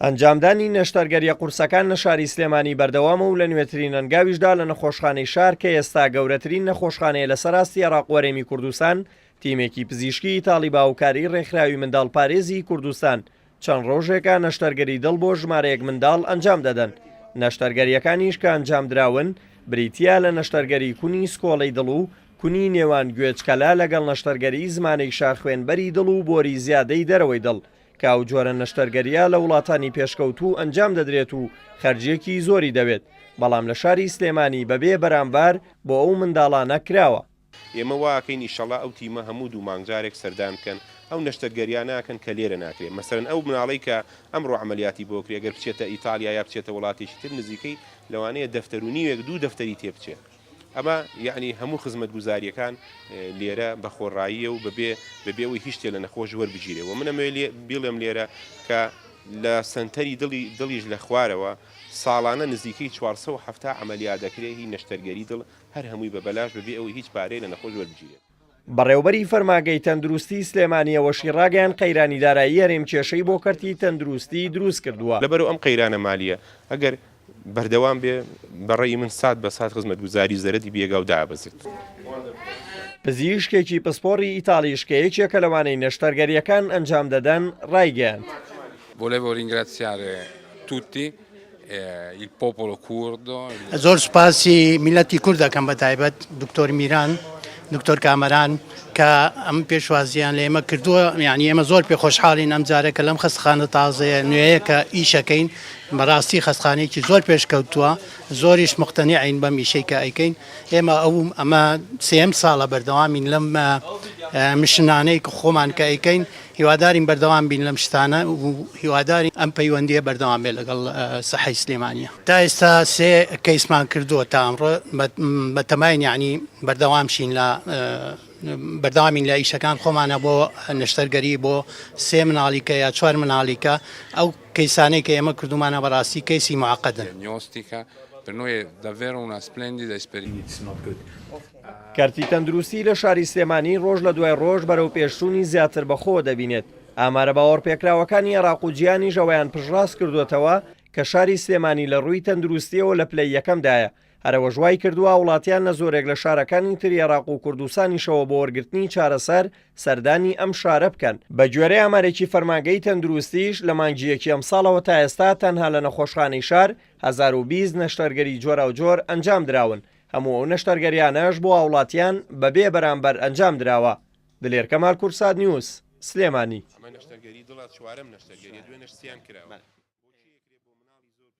ئەنجامدانی نەشتەرگەرییە قورسەکان لە شاری سلێمانی بەردەوامە و لە نوێترین هەنگاویشدا لە نەخۆشخانەی شار کە ئێستا گەورەترین نەخۆشخانەیە لەسەر ئاستی عێراق و هەرێمی کوردستان، تیمێکی پزیشکی ئیتاڵی بە هاوکاری رێکخراوی منداڵپارێزی کوردستان چەند رۆژێکە نەشتەرگەری دڵ بۆ ژمارەیەک منداڵ ئەنجام دەدەن، نەشتەرگەرییەکانیش کە ئەنجامدراون بریتییە لە نەشتەرگەری کونی سکۆڵەی دڵ و کونی نێوان گوێچکەلە لەگەڵ نەشتەرگەری زمانەی شاخوێنبەری دڵ و بۆری زیادەی دەرەوەی دڵ کە ئەو جۆرە نەشتەرگەرییە لە وڵاتانی پێشکەوتوو ئەنجام دەدرێت و خەرجییەکی زۆری دەوێت، بەڵام لە شاری سلێمانی بەبێ بەرامبار بۆ ئەو منداڵانە کراوە. ئێمە وا ئەکەین ئیشەڵا ئەو تیمە هەموو دوو مانگ جارێک سەردان بکەن ئەو نەشتەرگەریانە ئەکەن کە لێرە ناکرێ مەسەلەن ئەو مناڵەی کە ئەمڕۆ عەمەلیاتی بۆ کرێ گەر بچێتە ئیتالیا یا بچێتە وڵاتێکی تر نزیکەی لەوانەیە دەفتەر و نیوێک دوو دەفتەری تێ بچێ ئەمە یەعنی هەموو خزمەتگوزاریەکان لێرە بە خۆڕاییە و بەبێ بەبێ ئەوەی هیچ شتێ لە نەخۆش وەربگیرێ و من ئەمەوێ لێ بیڵێم لێرە کە لە سەنتەری دڵی دڵیش لە خوارەوە ساڵانە نزیکەی 470 عەمەلیات دەکرێ هی نەشتەرگەری دڵ هەر هەمووی بە بەلاش بەبێ ئەوەی هیچ پارەی لە نەخۆش وەربگیرێت. بەڕێوبەری فەرمانگەی تەندروستی سلێمانی ئەوەشی ڕاگەیاند قەیرانی دارایی هەرێم کێشەی بۆ کەرتی تەندروستی دروستکردووە. لەبەرو ئەم قەیرانە مالیە ئەگەر بەردەوام بێ بە ڕەئی من سات بە سات خزمەتگوزاری زەرەدی بێگا و دابەزێت. پزیشکێکی پسپۆڕی ئیتاڵیش کە یەکێکە لەوانەی نەشتەرگەرییەکان ئەنجام دەدەن ڕایگەیاند. Volevo ringraziare tutti il popolo curdo. زۆر سوپاسی میللەتی کورد دەکەم بە تایبەت دکتۆر میران، دکتۆر کامەران کە ئەم پێشوازیان لە ئێمە کردووە یعنی ئێمە زۆر پێ خۆشحاڵین ئەم جارە کە لەم خەستخانە تازەیە نوێیە کە ئیشەکەین بەڕاستی خەستخانەیەکی زۆر پێشکەوتووە زۆریش مقتەنیعین بەم ئیشەی کە ئەیکەین ئێمە ئەو ئەمە سێم ساڵە بەردەوامین لەم مشنانەی کە خۆمان کە ئەیکەین هیوادارین بەردەوام بین لەم شتانە و هیوادارین ئەم پەیوەندییە بەردەوام بێت لەگەڵ سەحەی سلێمانییە. تا ئێستا سێ کەیسمان کردووە تا ئەمڕۆ بەتەماین یانی بەردەوام شین لە بەردەوامین لە ئیشەکان خۆمانە بۆ نەشتەرگەری بۆ سێ مناڵیکە یا چوار مناڵیکە ئەو کەیسانەی کە ئێمە کردومانە بەڕاستی کەیسی معقدن. Per noi è davvero una splendida esperienza. کەرتی تەندروستی لە شاری سلێمانی ڕۆژ لە دوای ڕۆژ بەرەو پێشچوونی زیاتر بەخۆوە دەبینێت، ئامارە باوەڕپێکراوەکانی عێراق و جیهانیش ئەوەیان پشتڕاست کردووەتەوە کە شاری سلێمانی لە ڕووی تەندروستییەوە لە پلەی یەکەمدایە، هەرئەوەش وای کردووە هاوڵاتیان لە زۆرێک لە شارەکانی تری عێراق و کوردستانیشەوە بۆ وەرگرتنی چارەسەر سەردانی ئەم شارە بکەن. بەگوێرەی ئامارێکی فەرمانگەی تەندروستیش، لە مانگی یەکی ئەمساڵەوە تا ئێستا تەنها لە نەخۆشخانەی شار 1020 نەشتەرگەری جۆراوجۆر ئەنجامدراون، هەموو ئەو نەشتەرگەریانەش بۆ هاوڵاتیان بەبێ بەرامبەر ئەنجام دراوە. دلێر کەمال کوردسات نیوز، سلێمانی. ئەمە نەشتەرگەری دڵە چوارەم نەشتەرگەریە دوێنێش سیان کراوە.